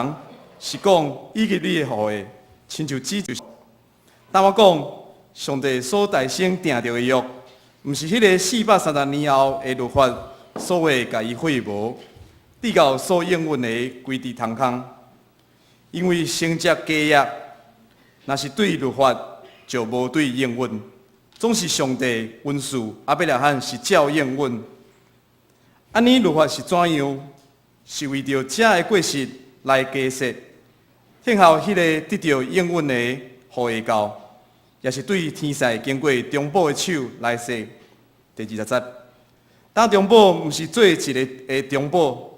人是講以及你的後裔，親像指著。但我講，上帝所代先訂著的約，毋是彼个430年後的律法所會共伊廢無，直到所應允的歸佇騰空。因為承接家業，若是對律法，就無對應允。總是上帝恩賜亞伯拉罕是照應允。按呢律法是怎樣？是為著這个過失來加設，聽候彼个得著應允的後裔到，也是對天使經過中保的手來說。第20節，當中保毋是做一个的中保，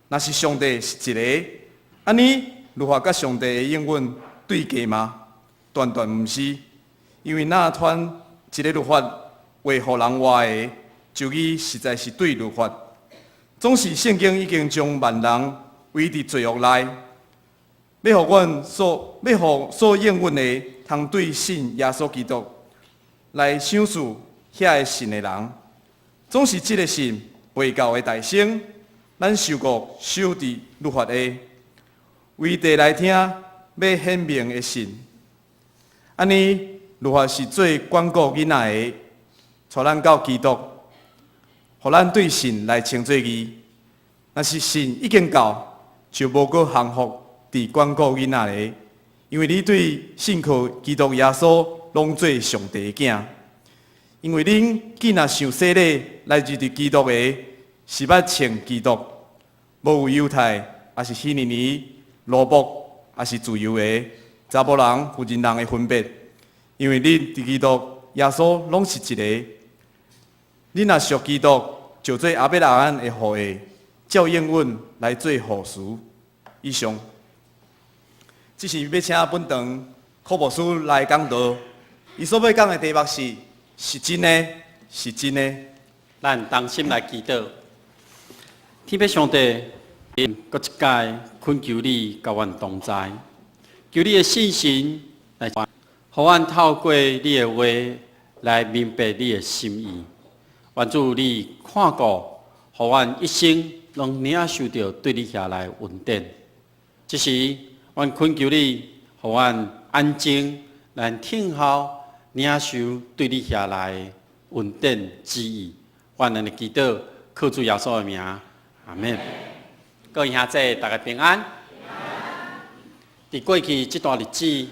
若是上帝是一个，按呢律法佮上帝的應允對價嗎？斷斷毋是，因為若傳一个律法話予人活的，就伊實在是對律法。總是聖經已經將萬人圍佇罪惡內，欲予所應允的，通對信耶穌基督來賞賜遐个信的人。總是這个信袂到的代先，咱受割守佇律法下，為地來聽欲顯明的信。按呢，律法是做管顧囡仔的，帶咱到基督，予咱對信來稱做義。若是信已經到，就無閣降服佇管顧囡仔的，因為你對信靠基督耶穌，攏做上帝的囝。因為恁既若受洗禮來入佇基督的，是捌穿基督，無有猶太，抑是希利尼、奴僕，抑是自由的，查埔人、婦人的分別，因為恁佇基督耶穌攏是一个。恁若屬基督，就做亞伯拉罕的後裔，照應允來做後嗣。以上，這是欲請本堂柯牧師來講道。伊所欲講的題目是：是真的，是真的。咱同心來祈禱，天父上帝，閣一擺懇求你佮阮同在，求你的聖神來，予阮透過你的話來明白你的心意。願主你看顧，予阮一生攏領受著對你遐來恩典。這時，阮懇求你，予阮安靜來聽候領受對你遐來恩典旨意。阮按呢祈禱，靠主耶穌的名，阿們。各位兄弟，大家平安。佇過去這段日子，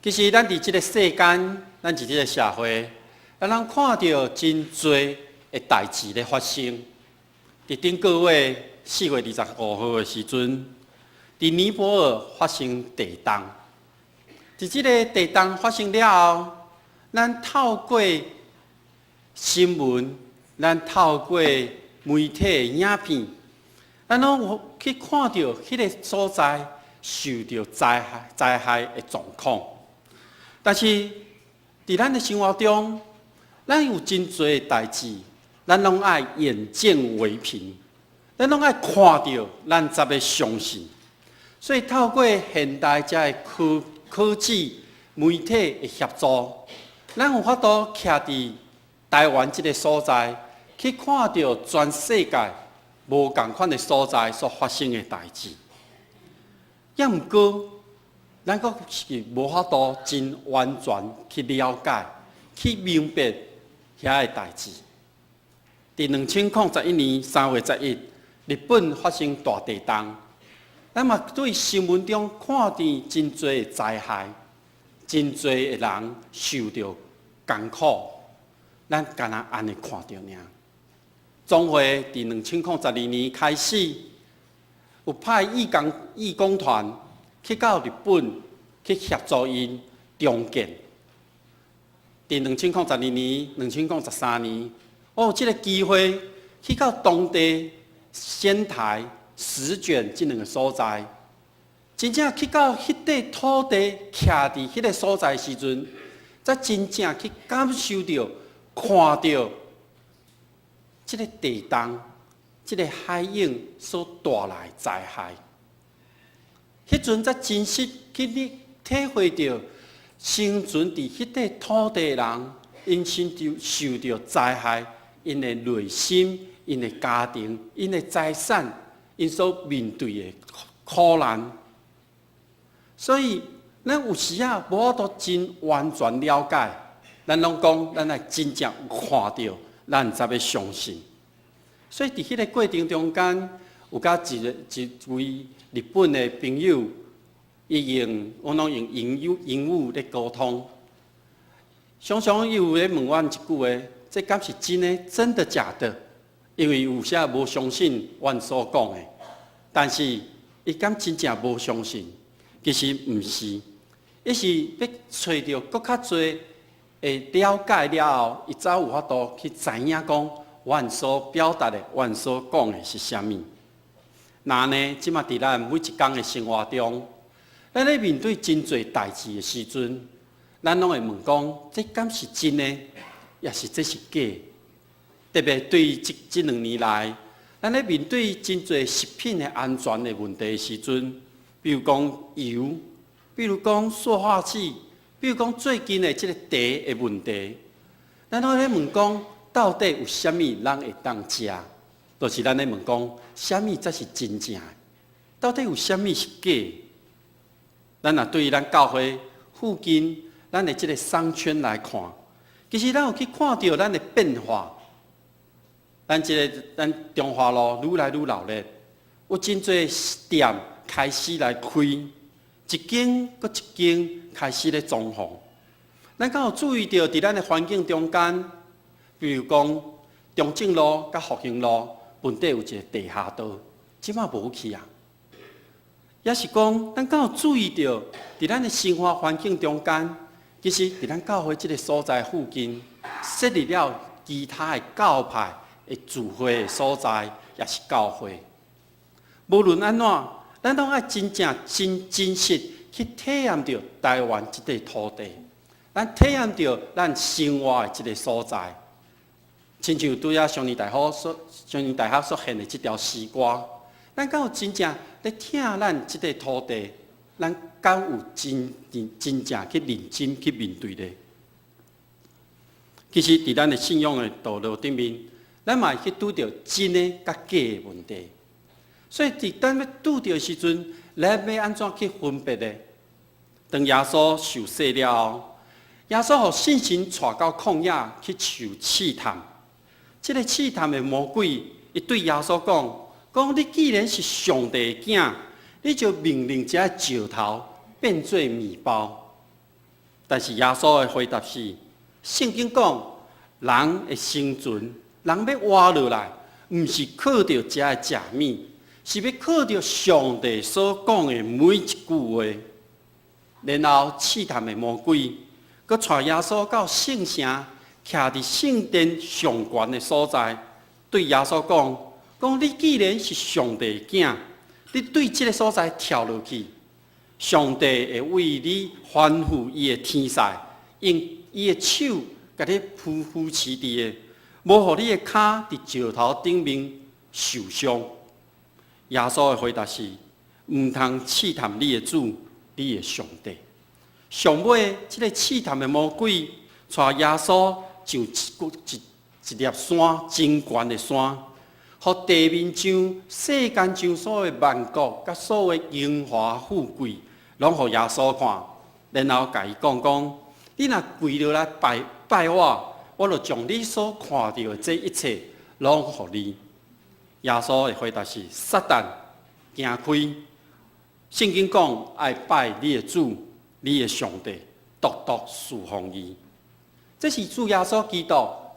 其實咱佇這个世間，咱佇這个社會，咱攏看著真濟的代誌咧發生。佇頂個月4月25號的時陣，佇尼泊爾發生地動。佇這个地動發生了後，咱透過新聞，咱透過媒體的影片，咱攏有去看著彼个所在受著災害的狀況。但是，佇咱的生活中，咱有真濟的代誌，咱攏愛眼見為憑，咱攏愛看著，咱才欲相信。所以透過現代這个科技媒體的協助，咱有法度徛佇台灣這个所在，去看著全世界無仝款的所在所發生的代誌。也毋過，咱閣是無法度真完全去了解、去明白遐个代誌。佇2011年3月11，日本發生大地動，咱嘛對新聞中看見真濟的災害，真濟的人受著艱苦，咱干焦按呢看著爾。總會佇2012年開始，有派義工團去到日本去協助𪜶重建。佇2012年、2013年，我有這个機會去到當地仙台、石卷這兩个所在，真正去到彼塊土地，徛佇彼个所在時陣，才真正去感受著、看著這个地動、這个海湧所帶來災害。彼陣才真實去你體會著生存佇彼塊土地的人，𪜶身就受著災害，𪜶的內心、𪜶的家庭、𪜶的財產，𪜶所面對的苦。苦難。所以，咱有時仔無法度真完全了解，咱攏講，咱愛真正有看著，咱才欲相信。所以，佇彼個過程中間，有佮一个一位日本的朋友，伊用阮攏用英語咧溝通。常常伊有咧問阮一句話：這敢是真的？真的假的？因為有時無相信阮所講的，但是伊敢真正無相信？其實毋是，伊是欲揣著閣較濟的了解了後，伊才有法度去知影講，阮所表達的、阮所講的是啥物。那呢，這馬佇咱每一工的生活中，咱咧面對真濟代誌的時陣，咱攏會問講：這敢是真的，抑是這是假？特別對這2年來，咱咧面對真濟食品的安全的問題的時陣，比如講油，比如講塑化劑，比如講最近的這個茶的問題，咱攏咧問講，到底有啥物人會當食？就是咱咧問講，啥物才是真正的？到底有啥物是假？咱若對咱教會附近，咱的這個商圈來看，其實咱有去看著咱的變化。咱這个咱中華路愈來愈鬧熱，有真濟店開始來開，一間閣一間開始咧裝潢。咱敢有注意著，佇咱的環境中間，比如講中正路佮復興路，本底有一個地下道，這馬無去啊。抑是講，咱敢有注意著，佇咱的生活環境中間，其實佇咱教會這个所在附近，設立了其他的教派的聚會的所在，抑是教會。無論按怎，咱攏愛真正真真實去體驗著台灣這塊土地，咱體驗著咱生活的這个所在。親像拄仔上年大學所獻的這條詩歌，咱敢有真正咧疼咱這塊土地？咱敢有真真真正去認真去面對咧？其實，佇咱的信仰的道路頂面，咱嘛會去拄著真的佮假的問題。所以，佇咱欲拄著的時陣，咱欲按怎去分別呢？當耶穌受洗了後，耶穌予聖神帶到曠野去受試探。這个試探的魔鬼，伊對耶穌講：講你既然是上帝的囝，你就命令這个石頭變做麵包。但是耶穌的回答是：聖經講，人的生存，人欲活落來，毋是靠著食的食物，是欲靠著上帝所講的每一句話。然後試探的魔鬼，閣帶耶穌到聖城，徛佇聖殿上懸的所在，對耶穌講：講你既然是上帝的囝，你對這个所在跳落去，上帝會為你吩咐伊的天使，用伊的手共你扶持佇的，無予你的跤佇石頭頂面受傷。耶穌的回答是：毋通試探你的主，你的上帝。上尾，這个試探的魔鬼帶耶穌上一一一粒山，真懸的山，予地面上、世間上所有萬國，佮所有榮華富貴，攏予耶穌看，然後共伊講講：你若跪落來拜拜我，我就將你所看著的這一切攏予你。耶穌的回答是：撒旦，行開！聖經講愛拜你的主，你的上帝，獨獨事奉伊。這是主耶穌基督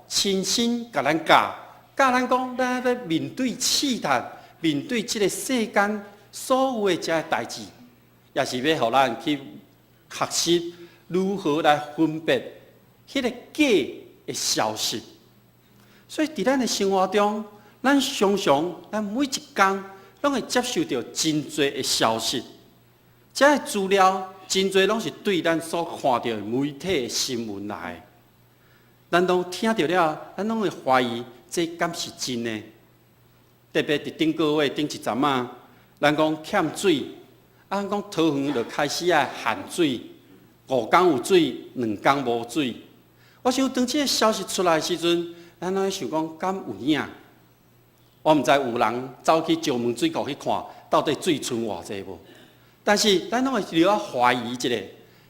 親身共咱教，教咱講，咱欲面對試探，面對這个世間所有的這个代誌，也是欲予咱去學習如何來分別彼个假的消息。所以，佇咱的生活中，咱常常，咱每一工攏會接受著真濟的消息，這个資料真濟攏是對咱所看著的媒體的新聞來的。咱攏聽著了，咱攏會懷疑這敢是真的？特別佇頂個月頂一陣仔，咱講欠水，啊，咱講桃園就開始愛限水，5工有水，2工無水。我想當這个消息出來的時陣，咱攏會想講敢有影？我毋知有人走去石門水庫去看，到底水賰偌濟無？但是咱攏會留仔懷疑一下，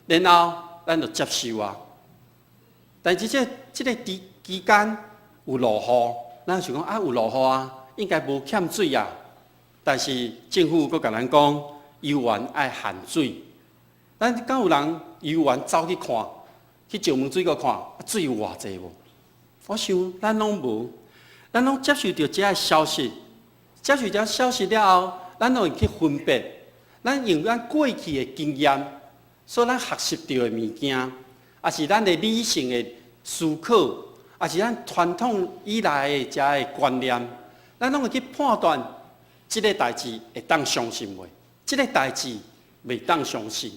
然後咱就接受啊。但是這個期期間有落雨，咱想講啊有落雨啊，應該無欠水啊。但是政府閣共咱講，遊園愛限水。咱敢有人遊園走去看，去石門水庫看，水有偌濟無？我想咱攏無，咱攏接受著這个消息，接受這消息了後，咱攏會去分別，咱用咱過去的經驗，所咱學習著的物件，抑是咱的理性的思考，抑是咱傳統以來的這个觀念，咱攏會去判斷這个代誌會當相信袂？這个代誌袂當相信。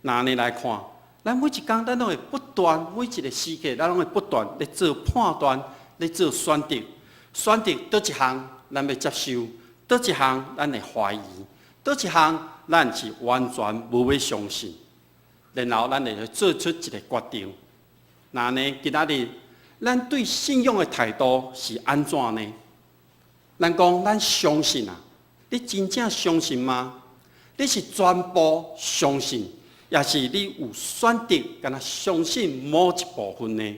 若按呢來看，咱每一工咱攏會不斷，每一个時刻，咱攏會不斷咧做判斷，咧做選擇。選擇佗一項咱欲接受，佗一項咱會懷疑，佗一項咱是完全無欲相信。然後咱會做出一个決定。若按呢，今仔日咱對信仰的態度是按怎呢？咱講咱相信啊，你真正相信嗎？你是全部相信，抑是你有選擇，干焦相信某一部分呢？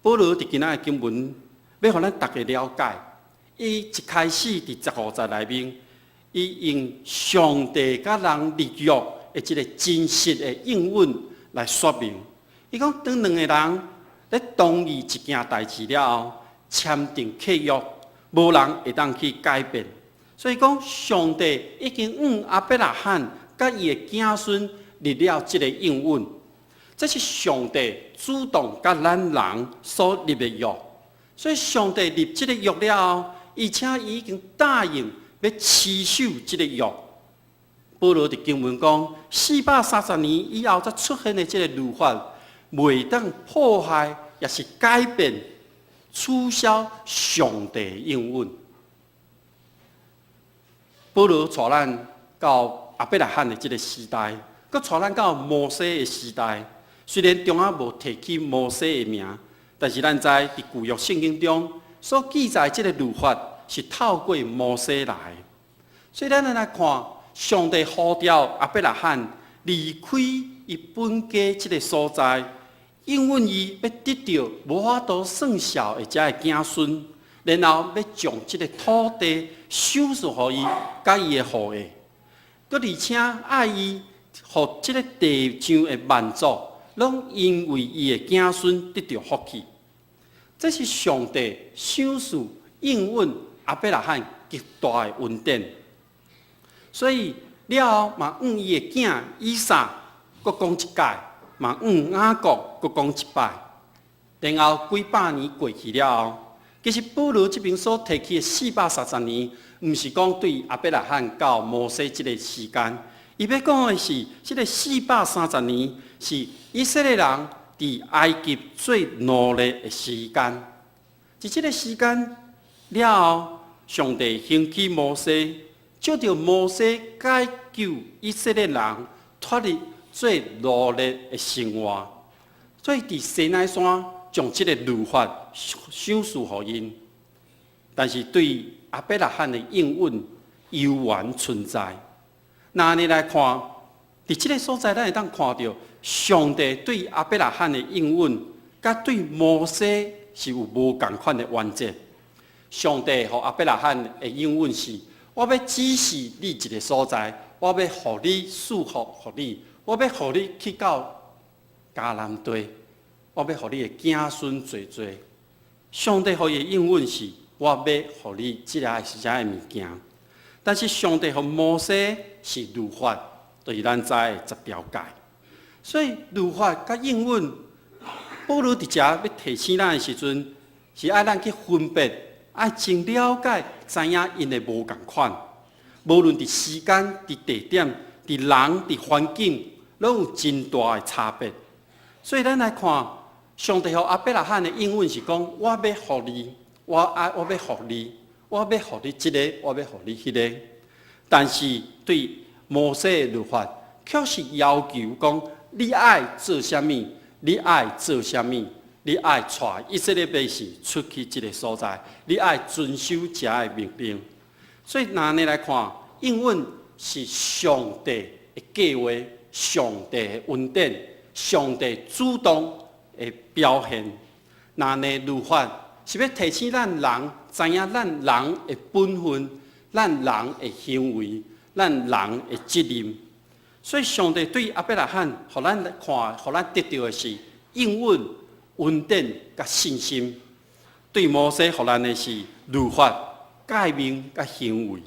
保羅佇今仔的經文，欲予咱逐家了解，伊一開始佇15節內面，伊用上帝佮人立約的這个真實的應允來說明。伊講，當兩个人咧同意一件代誌了後，簽訂契約，無人會當去改變。所以講，上帝已經向亞伯拉罕佮伊的子孫立了這个應允，這是上帝主動佮咱人所立的約。所以上帝立這个約了後，而且伊已經答應欲持守這个約。保羅佇經文講，430年以後才出現的這个律法，袂當破壞，抑是改變、取消上帝的應允。保羅帶咱到亞伯拉罕的這个時代，閣帶咱到摩西的時代。雖然中間無提起摩西的名，但是咱知佇舊約聖經中所記載這个律法是透過摩西來。所以咱來看，上帝呼召亞伯拉罕離開伊本家這个所在，應允伊欲得著無法度算數的這个子孫，然後欲將這个土地賞賜予伊佮伊的後裔，閣而且愛伊，予這个地上的萬族，攏因為伊的子孫得著福氣。這是上帝賞賜應允亞伯拉罕極大的恩典。所以了後嘛，向伊的囝以撒閣講一擺，嘛向雅各閣講一擺。然後幾百年過去了後，其實保羅這邊所提起的四百三十年，毋是講對亞伯拉罕到摩西這个時間，伊欲講的是，這个四百三十年是以色列人佇埃及做奴隸的時間。佇這个時間了後，上帝興起摩西，藉著摩西解救以色列人脫離做奴隸的生活，所以佇西奈山將這个律法賞賜予𪜶。但是對亞伯拉罕的應允猶原存在。若按呢來看，佇這个所在，咱會當看著上帝對亞伯拉罕的應允，佮對摩西是有無仝款的原則。上帝予亞伯拉罕的應允是：我欲指示你一个所在，我欲予你賜福予你，我欲予你去到迦南地，我欲予你的子孫濟濟。上帝予伊的應允是：我欲予你這个是這个物件。但是上帝予摩西是律法，就是咱知的十條誡。所以律法佮應允，保羅佇遮欲提醒咱的時陣，是愛咱去分別，愛真了解，知影𪜶的無仝款。無論佇時間、佇地點、佇人、佇環境，攏有真大的差別。所以咱來看，上帝予亞伯拉罕的應允是講：我欲予你，我愛我欲予你，我欲予你這个，我欲予你彼个。但是對摩西的律法，卻是要求講：你愛做啥物？你愛做啥物？你愛帶以色列百姓出去這个所在，你愛遵守遮的命令。所以若按呢來看，應允是上帝的計劃、上帝的恩典、上帝主動的表現。若按呢律法是欲提醒咱人知影咱人的本分、咱人的行為、咱人的責任。所以上帝對亞伯拉罕，予咱看，予咱得著的是應允、恩典佮信心；對摩西，予咱的是律法、誡命佮行為。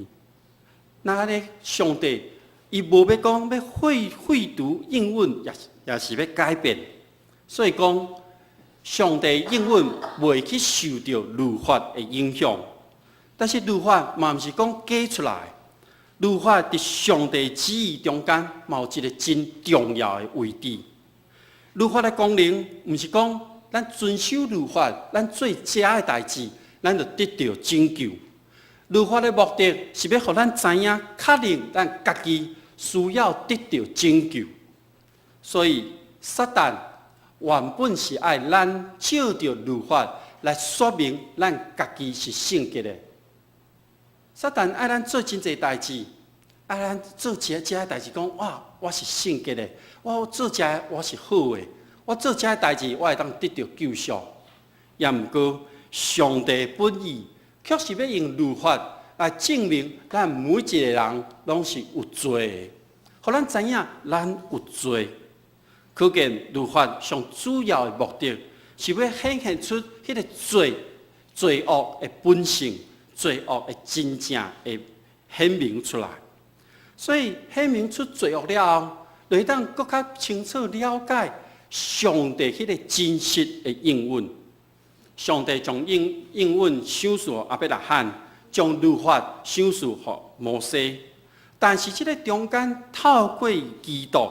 若按呢，上帝伊無欲講欲廢除應允，抑是欲改變。所以講，上帝應允袂去受著律法的影響，但是律法嘛毋是講假出來。律法佇上帝旨意中間，嘛有一个真重要的位置。律法的功能，毋是講咱遵守律法，咱做這个代誌，咱就得著拯救。律法的目的是欲予咱知影，確認咱家己需要得著拯救。所以，撒旦原本是愛咱藉著律法來說明咱家己是聖潔的。撒旦愛咱做真濟代誌，愛咱做這個代誌，講哇，我是聖潔的，我做這个我是好的，我做這個代誌我會當得著救贖。也毋過，上帝本意卻是欲用律法來證明咱每一個人攏是有罪的，予咱知影咱有罪。可見律法上主要的目的，是欲顯現出彼个罪惡的本性。罪惡的真正會顯明出來，所以顯明出罪惡了後，就會當閣較清楚了解上帝彼个真實的應允。上帝將應允賞賜予亞伯拉罕，將律法賞賜予摩西，但是這个中間透過基督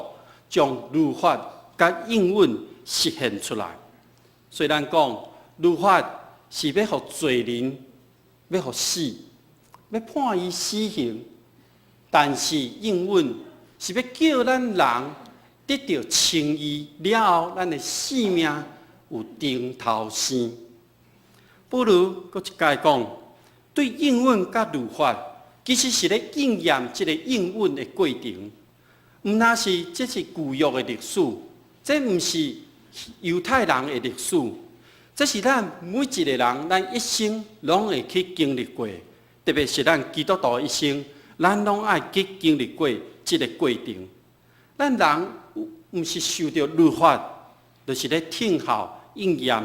將律法佮應允實現出來。雖然講律法是欲予罪人欲予死，欲判伊死刑，但是應允是欲叫咱人得著稱義了後，咱的性命有重頭生。保羅閣一擺講，對應允佮律法，其實是咧應驗這个應允的過程，毋但是這是舊約的歷史，這毋是猶太人的歷史。這是咱每一个人，咱一生攏會去經歷過，特別是咱基督徒一生，咱攏愛去經歷過這个過程。咱人毋是受著律法，就是咧聽候應驗。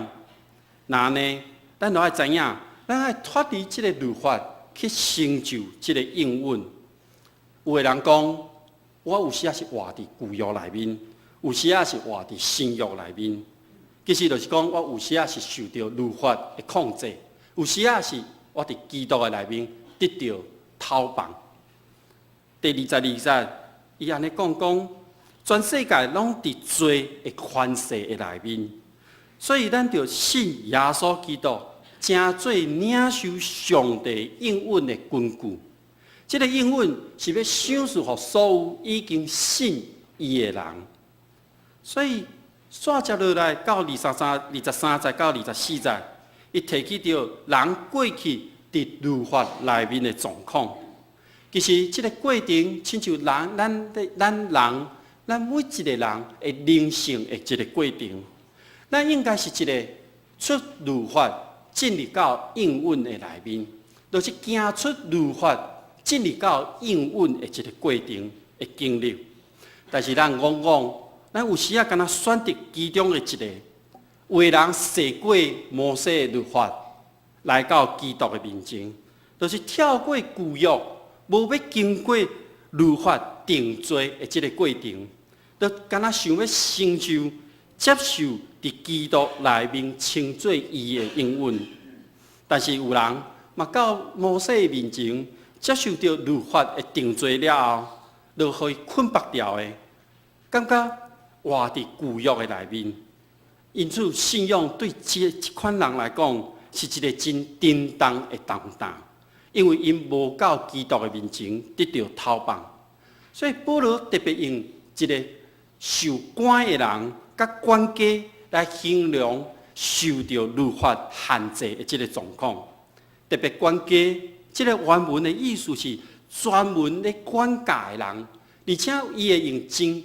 若按呢，咱著愛知影，咱愛脫離這个律法，去成就這个應允。有的人講，我有時仔是活佇舊約內面，有時仔是活佇新約內面。其實就是講，我有時仔是受著律法的控制，有時仔是我佇基督的內面得著釋放。第22節，伊按呢講講，全世界攏佇罪的權勢的內面，所以咱著信耶穌基督，成做領受上帝應允的根據。這个應允是欲賞賜予所有已經信伊的人，所以，煞接落來到23節到24節，伊提起著人過去佇律法內面的狀況。其實，這个過程親像人咱的咱人，咱每一个人的靈性的一个過程。咱應該是一个出律法進入到應允的內面，就是行出律法進入到應允的一个過程的經歷。但是咱往往，咱有時仔敢若選擇其中的一个，有的人踅過摩西的律法，來到基督的面前，就是跳過舊約，無欲經過律法定罪的這个過程，就敢若想欲成就接受佇基督內面稱做義的應允。但是有人嘛到摩西的面前，接受著律法的定罪了後，就予伊捆縛牢的，感覺活佇舊約的內面，因此信仰對這款人來講是一个真沉重的重擔，因為𪜶無到基督的面前得著釋放。所以保羅特別用一个受關的人佮管家來形容受著律法限制的這个狀況。特別管家這个原文的意思是專門咧管教的人，而且伊會用真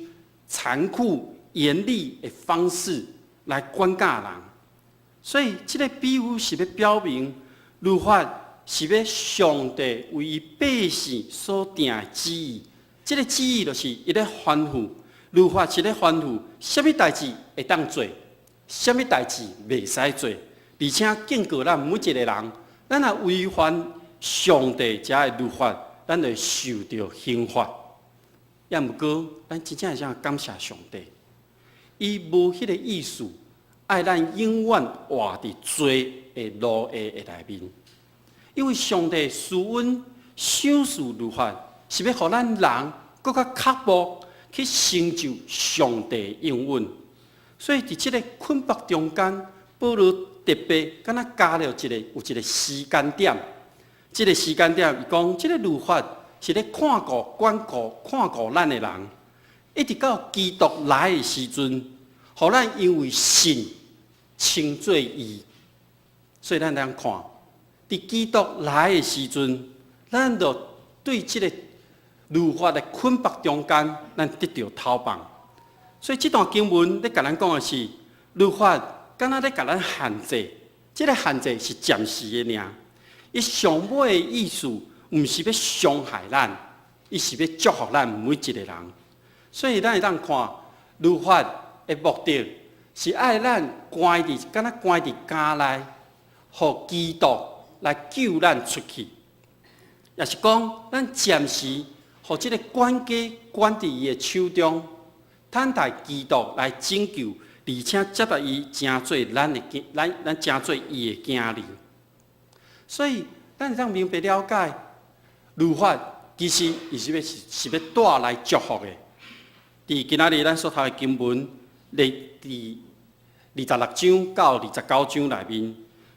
殘酷、嚴厲的方式來管教人。所以，這个比喻是欲表明律法是欲上帝為伊百姓所定的旨意。這个旨意就是伊咧吩咐，律法是咧吩咐，啥物代誌會當做，啥物代誌袂使做，而且警告咱每一个人，咱若違反上帝遮的律法，咱會受著刑罰。抑毋過，咱真正會當感謝上帝，伊無彼个意思，愛咱永遠活佇罪的奴役的內面。因為上帝施恩賞賜律法，是欲予咱人閣較渴慕去成就上帝應允。所以佇這个捆縛中間，保羅特別敢若加了一個有一個時間點。這个時間點，伊講這个律法是咧看顧、管顧、看顧咱的人，一直到基督來的時陣，予咱因為信稱做義。所以咱通看，佇基督來的時陣，咱就對這个律法的捆縛中間，咱得著解放。所以這段經文咧共咱講的是，律法敢若咧共咱限制，這个限制是暫時的爾。伊上尾的意思，毋是欲傷害咱，伊是欲祝福咱每一个人。所以咱會當看律法的目的，是愛咱關佇，敢若關佇監內，予基督來救咱出去。也是講，咱暫時予這个管家管佇伊的手中，等待基督來拯救，而且接納伊成做咱的囝，咱成做伊的囝兒。所以，咱會當明白了解，律法其實伊是欲是欲帶來祝福的。佇今仔日咱所讀的經文，佇26章到29章內面，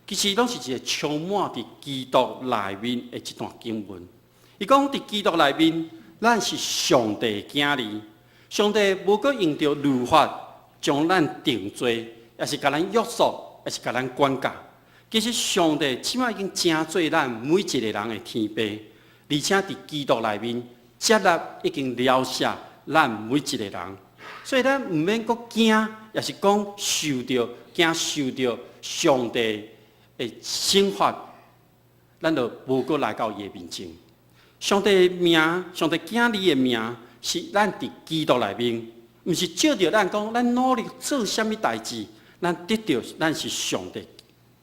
其實攏是一個充滿佇基督內面的一段經文。伊講佇基督內面，咱是上帝囝兒，上帝無閣用著律法將咱定罪，抑是共咱約束，抑是共咱管教。其實上帝這馬已經成做咱每一個人的天父，而且佇基督內面接納已經饒赦咱每一個人，所以咱毋免閣驚，抑是講受著驚受著上帝的懲罰，咱就無閣來到伊的面前。上帝的名，上帝囝兒的名，是咱佇基督內面，毋是藉著咱講，咱努力做啥物代誌，咱得著咱是上帝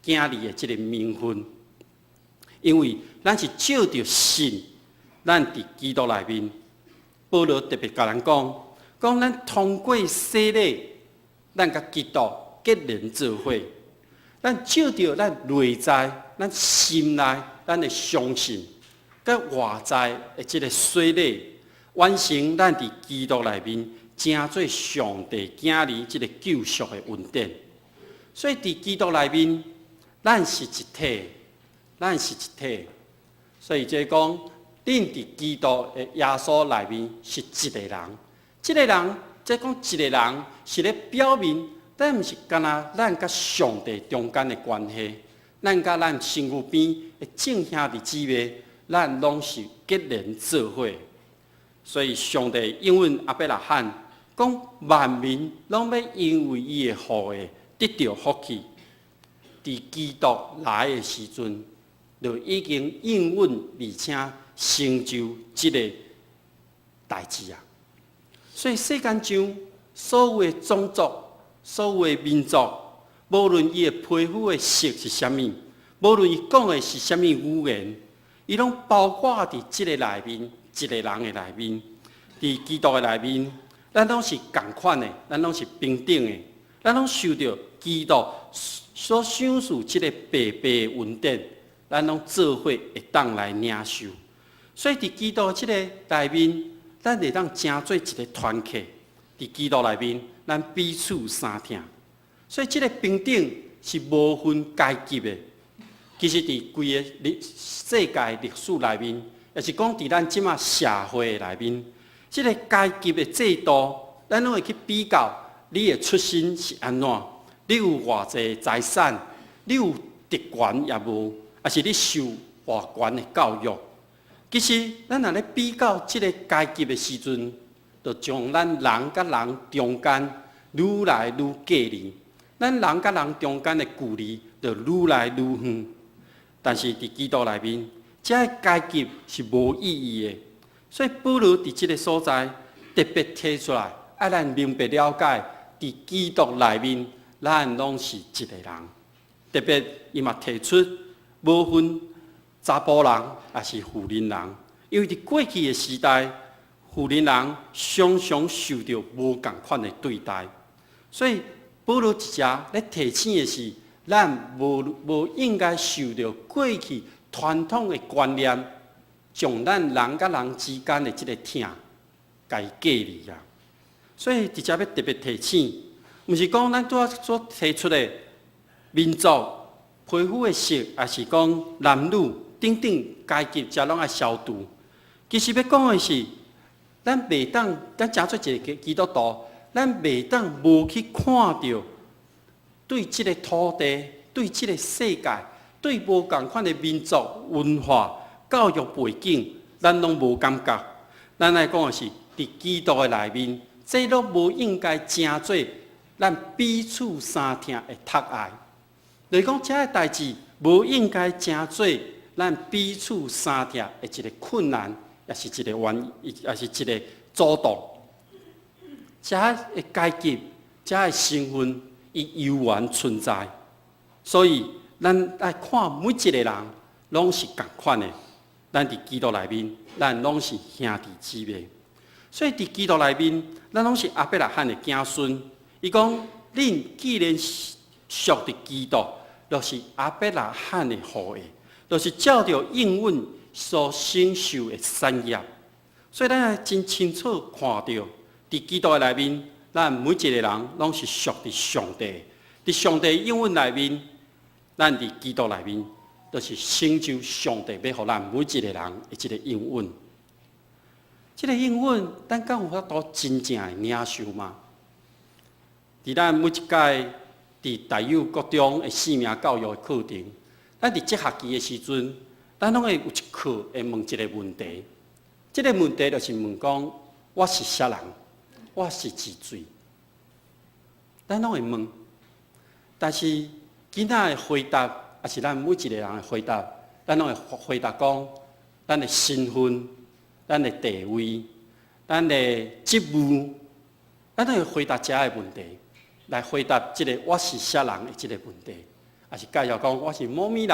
囝兒的這个名分，因為咱是藉著信，咱佇基督內面。保羅特別共咱講，講咱通過洗禮，咱佮基督結連做伙。咱藉著咱內在、咱心內、咱的相信，佮外在的這个洗禮，完成咱佇基督內面成做上帝囝兒這个救贖的恩典。所以佇基督內面，咱是一體，咱是一體。所以這講，恁佇基督的耶穌內面是一個人。這个人，這講一個人是咧表明，咱毋是干焦咱佮上帝中間的關係，咱佮咱身軀邊的眾兄弟姊妹，咱攏是結連做伙。所以上帝應允亞伯拉罕，講萬民攏欲因為伊的後裔得著福氣。佇基督來的時陣，就已經應允而且成就這个代誌啊！所以世間上所有的種族、所有的民族，無論伊的皮膚的色是啥物，無論伊講的是啥物語言，伊攏包括佇這个內面，一个人的內面，佇基督的內面，咱攏是仝款的，咱攏是平等的，咱攏受著基督所賞賜這个白白的恩典，咱攏做伙會當來領受。所以佇基督這个內面，咱會當成做一个團體。佇基督內面，咱彼此相疼。所以這个平等是無分階級的。其實佇規个歷世界歷史內面，抑是講佇咱這馬社會內面，這个階級的制度，咱攏會去比較你的出身是按怎，你有偌濟財產，你有特權抑無，抑是你受偌大權的教育。其實，咱若咧比較這个階級的時陣，就將咱人佮人中間愈來愈隔離，咱人佮人中間的距離就愈來愈遠。但是佇基督內面，這个階級是無意義的。所以保羅佇這个所在特別提出來，愛咱明白了解，佇基督內面，咱攏是一个人。特別伊嘛提出，無分查埔人抑是婦人人，因為佇過去的時代，婦人人常常受著無仝款的對待，所以保羅佇遮咧提醒的是，咱無應該受著過去傳統的觀念，將咱人佮人之間的這个疼共伊隔離啊。所以佇遮欲特別提醒，毋是講咱拄仔所提出的民族、皮膚的色，抑是講男女等等階級，遮攏愛消除。其實欲講的是，咱袂當，咱成做一个基督徒，咱袂當無去看著對這个土地、對這个世界、對無仝款的民族文化、教育背景，咱攏無感覺。咱愛講的是，佇基督的內面，這攏無應該成做咱彼此相疼的窒礙。就是講，這个代誌無應該成做咱彼此相疼的一个困難，抑是一個原，抑是一個阻擋。這个階級、這个身份，伊猶原存在。所以，咱愛看每一個人攏是仝款的。咱佇基督內面，咱攏是兄弟姊妹。所以，佇基督內面，咱攏是亞伯拉罕的子孫。伊講，恁既然屬佇基督，就是亞伯拉罕的後裔，就是照著應允所承受的產業。所以，咱愛真清楚看著，佇基督的內面，咱每一個人攏是屬佇上帝。佇上帝應允內面，咱佇基督內面，就是成就上帝欲予咱每一個人的這个應允。這个應允，咱敢有法度真正的領受嗎？佇咱每一屆佇大有國中的生命教育的課程，咱佇這學期的時陣，咱攏會有一課會問一个問題。這个問題就是問講：我是啥人？我是幾歲？咱攏會問，但是囡仔的回答，抑是咱每一个人的回答，咱攏會回答講：咱的身份、咱的地位、咱的職務，咱攏會回答這个問題，來回答這个我是啥人的這个問題，抑是介紹講我是某物人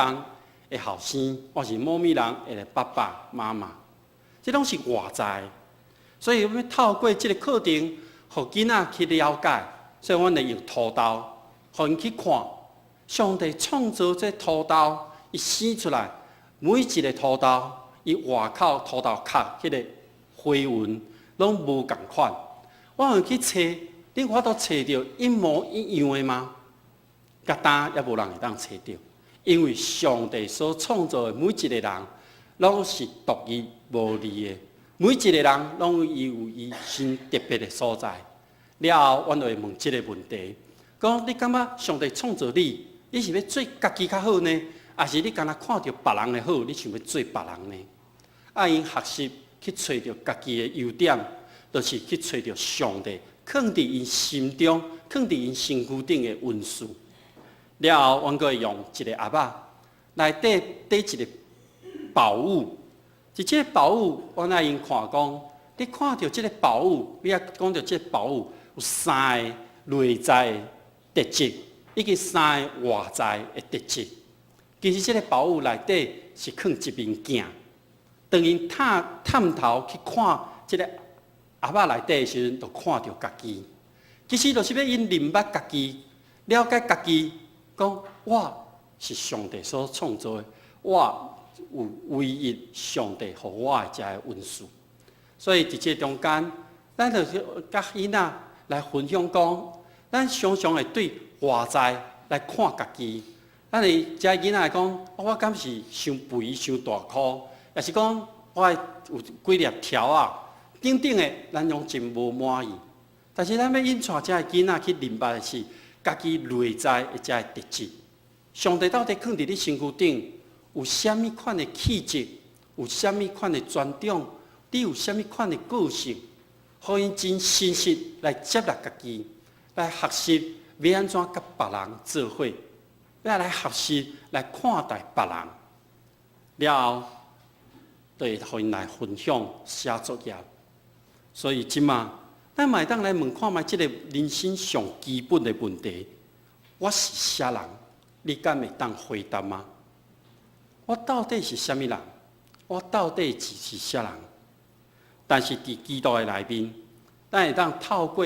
的後生，我是某物人的爸爸媽媽，這攏是外在。所以，欲透過這个課程，予囡仔去了解。所以，阮會用土豆，予𪜶去看上帝創造這土豆，伊生出來每一个土豆，伊外口土豆殼彼个花紋攏無仝款。我予𪜶去揣，你有法度揣著一模一樣的嗎？佮今猶無人會當揣著，因為上帝所創造的每一個人，攏是獨一無二的。每一個人攏有伊真特別的所在。了後，阮就會問這个問題：講你感覺上帝創造你，你是欲做家己較好呢，抑是你干焦看著別人的好，你想欲做別人呢？愛𪜶學習去揣著家己的優點，就是去揣著上帝囥佇𪜶心中、囥佇𪜶身軀頂的恩賜。了後，阮閣會用一个盒仔內底佇一个寶物。佇這个寶物，阮愛𪜶看講，你看著這个寶物，你愛講著這个寶物有三个內在的特質，以及三个外在的特質。其實這个寶物內底是囥一面鏡，當𪜶探探頭去看這个盒仔內底的時陣，就看著家己。其實就是欲𪜶認捌家己，了解家己，講我是上帝所創造的，我有唯一上帝予我的這个恩賜。所以佇這中間，咱就是佮囡仔來分享講，咱常常會對外在來看家己。咱會這囡仔會講，我敢是傷肥、傷大箍，抑是講我有幾粒柱仔，等等的，咱攏真無滿意。但是咱欲引帶這个囡仔去認捌的是家己內在的這个特質。上帝到底囥佇你身軀頂，有啥物款的氣質，有啥物款的專長，你有啥物款的個性，予𪜶真誠實來接納家己，來學習欲按怎佮別人做伙，欲來學習來看待別人。了後，就會予𪜶來分享寫作業。所以這馬，咱嘛會當來問看覓這个人生上基本的問題：我是啥人？你敢會當回答嗎？我到底是啥物人？我到底是啥人？但是佇基督的內面，咱會當透過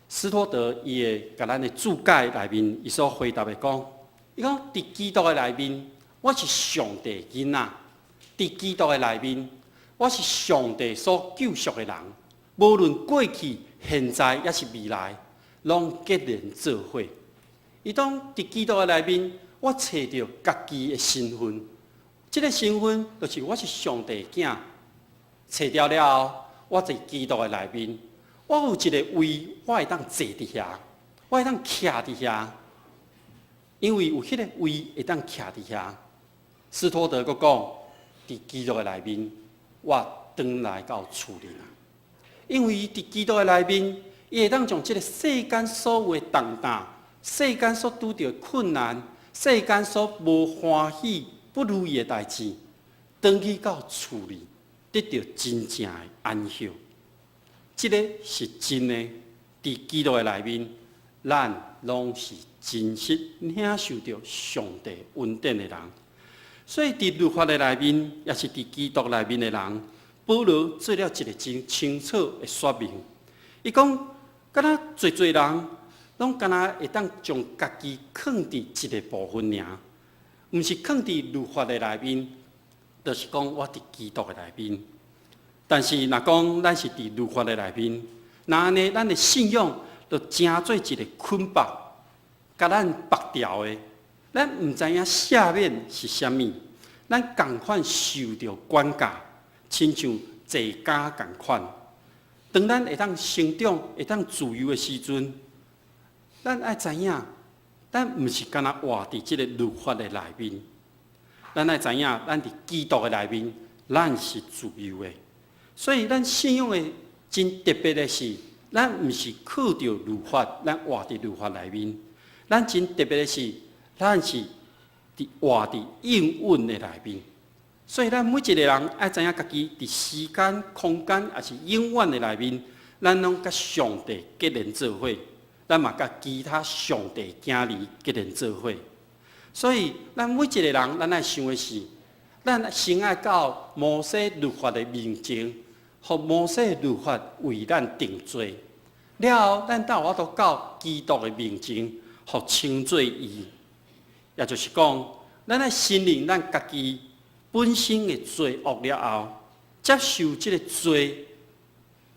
斯托德伊的共咱的注解內面，伊所回答的講，伊講佇基督的內面，我是上帝囡仔；佇基督的內面，我是上帝所救贖的人。無論過去、現在，抑是未來，攏結連做伙。伊講佇基督的內面，我揣著家己的身份。這个身份就是我是上帝囝。揣著了後，我佇基督的內面，我有一个位，我會當坐佇遐，我會當徛佇遐，因為有彼个位會當徛佇遐。斯托德閣講，佇基督的內面，我轉來到厝裡啦。因為佇基督的內面，伊會當將這个世間所有的重擔、世間所拄著的困難、世間所無歡喜、不如意的代誌，轉去到厝裡，得著真正的安息。這个是真的，佇基督的內面，咱攏是真實領受著上帝恩典的人。所以，佇律法的內面，抑是佇基督內面的人，保羅做了一个真清楚的說明。伊講，敢若濟濟人，攏敢若會當將家己囥佇一个部分爾，毋是囥佇律法的內面，就是講我佇基督的內面。但是，若講咱是佇律法的內面，若按呢，咱的信仰就成做一个捆綁，共咱縛牢的。咱毋知影赦免是啥物，咱仝款受著管教，親像坐監仝款。當咱會當成長、會當自由的時陣，咱愛知影，咱毋是干焦活佇這个律法的內面。咱愛知影，咱佇基督的內面，咱是自由的。所以，咱信仰的真特別的是，咱毋是靠著律法，咱活佇律法內面。咱真特別的是，咱是佇活佇應允的內面。所以，咱每一个人愛知影家己佇時間、空間，抑是永遠的內面，咱攏佮上帝結連做伙，咱嘛佮其他上帝囝兒結連做伙。所以，咱每一个人，咱愛想的是，咱先愛到摩西律法的面前，予摩西律法為咱定罪。了後，咱才有法度到基督的面前，予稱做義。也就是講，咱愛承認咱家己本身的罪惡了後，接受這个罪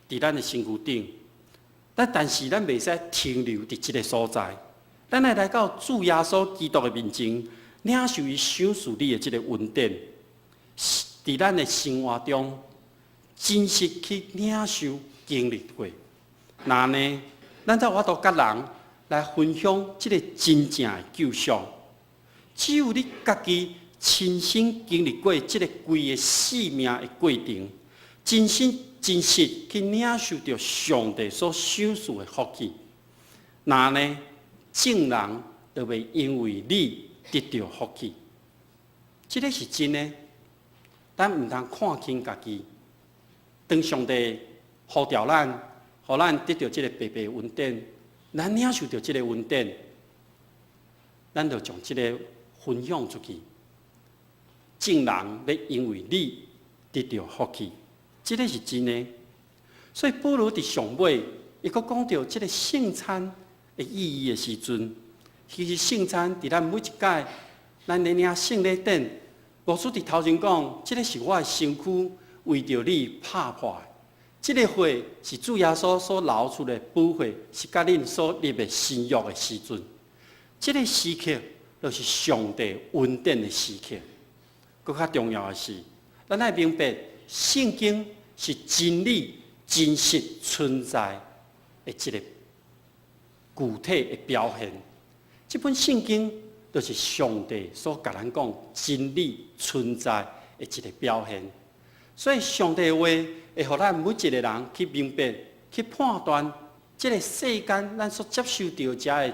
佇咱的身軀頂。但是咱袂使停留佇這个所在，咱愛來到主耶穌基督的面前，領受伊賞賜你的這个恩典，佇咱的生活中真實去領受經歷過。若按呢，咱才有法度佮人來分享這个真正的救贖。只有你家己親身經歷過這个規个生命的過程，真心真實去領受著上帝所賞賜的福氣，若按呢，眾人就會因為你得著福氣。這个是真的，咱毋通看輕家己。當上帝呼召咱，予咱得著這个白白恩典，咱領受著這个恩典，咱就將這个分享出去。眾人欲因為你得著福氣，這个是真的。所以保羅佇上尾，伊閣講著這个聖餐的意義的時陣，其實聖餐佇咱每一屆，咱咧領聖禮頂，牧師佇頭前講，這个是我的身軀，為著你拍破的。這个血是主耶穌所流出的寶血，是佮恁所立的新約的時陣。這个時刻就是上帝恩典的時刻。閣較重要的是，咱愛明白聖經是真理、真實存在的一个具體的表現。這本聖經就是上帝所共咱講真理存在的一个表現。所以上帝的話會予咱每一个人去明白、去判斷這个世間咱所接受著遮的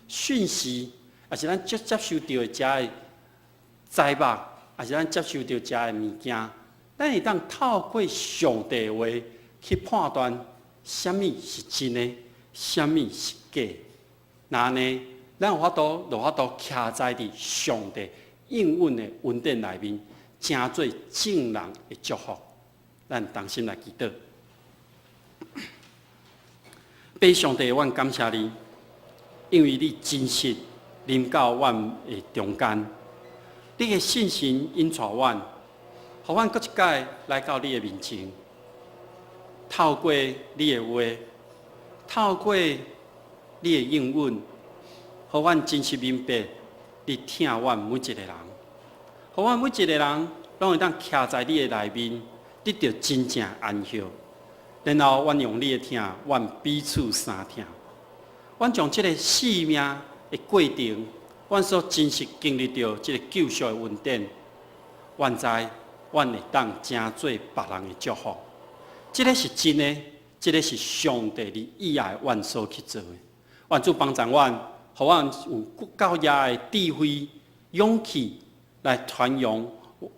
訊息，抑是咱接受著的遮的財物，抑是咱接受著遮的物件，咱會當透過上帝的話去判斷啥物是真的，啥物是假的。若按呢，咱有法度，就有法度徛在佇上帝應允的恩典內面，成做眾人的祝福。咱同心來祈禱。父上帝，阮感謝你，因為你真實臨到阮的中間，你的聖神引帶阮，予阮閣一擺來到你的面前，透過你的話，透過你的應允，予阮真實明白，你疼阮每一个人，予阮每一个人攏會當徛在你的內面，得著真正安息。然後，阮用你的疼，阮彼此相疼。阮將這个生命的過程，阮所真實經歷著這个救贖的恩典，阮知阮會當成做別人的祝福。這个是真的，這个是上帝你意愛阮所去做的。願主幫助阮，予阮有夠額的智慧、勇氣來傳揚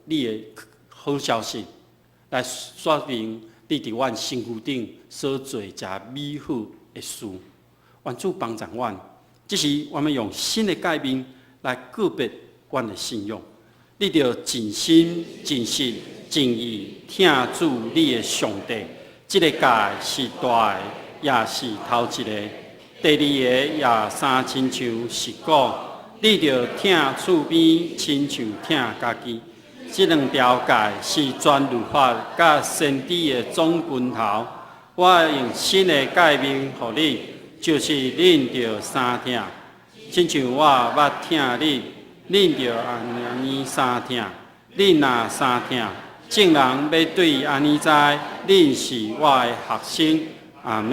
你的好消息，來說明你佇阮身軀頂所做遮美好的事。願主幫助阮，這時我們用新的誡命來告別阮的信仰。你著盡心、盡性、盡意疼主你的上帝。這个誡是大的，也是頭一个。第二个也相親像是講，你著疼厝邊親像疼家己。這兩條誡是全律法佮先知的總根頭。我用新的誡命予恁，就是恁著相疼，親像我捌疼恁，恁著按呢相疼。恁若相疼，眾人欲對按呢知，恁是我的學生。阿們。